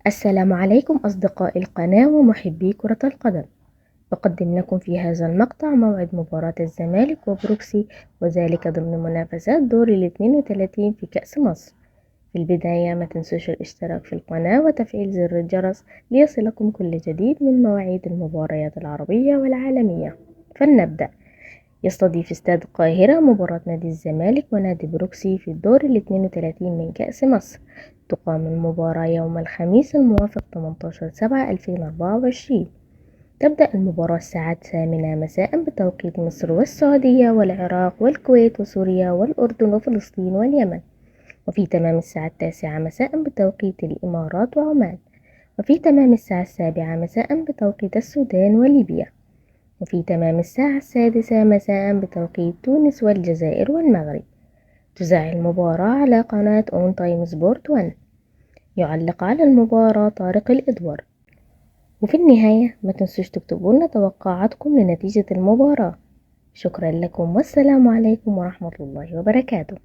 السلام عليكم أصدقاء القناة ومحبي كرة القدم. أقدم لكم في هذا المقطع موعد مباراة الزمالك وبروكسي، وذلك ضمن منافسات دور 32 في كأس مصر. في البداية ما تنسوش الاشتراك في القناة وتفعيل زر الجرس ليصلكم كل جديد من مواعيد المباريات العربية والعالمية. فلنبدأ. يستضيف استاد القاهرة مباراة نادي الزمالك ونادي بروكسي في الدور 32 من كأس مصر. تقام المباراة يوم الخميس الموافق 18/7/2024. تبدأ المباراة الساعة 8 مساء بتوقيت مصر والسعودية والعراق والكويت وسوريا والأردن وفلسطين واليمن، وفي تمام الساعة 9 مساء بتوقيت الإمارات وعمان، وفي تمام الساعة 7 مساء بتوقيت السودان وليبيا، وفي تمام الساعة 6 مساء بتوقيت تونس والجزائر والمغرب. تذاع المباراة على قناة أون تايم سبورت 1. يعلق على المباراة طارق الإدوار. وفي النهاية ما تنسوش تكتبوا لنا توقعاتكم لنتيجة المباراة. شكرا لكم والسلام عليكم ورحمة الله وبركاته.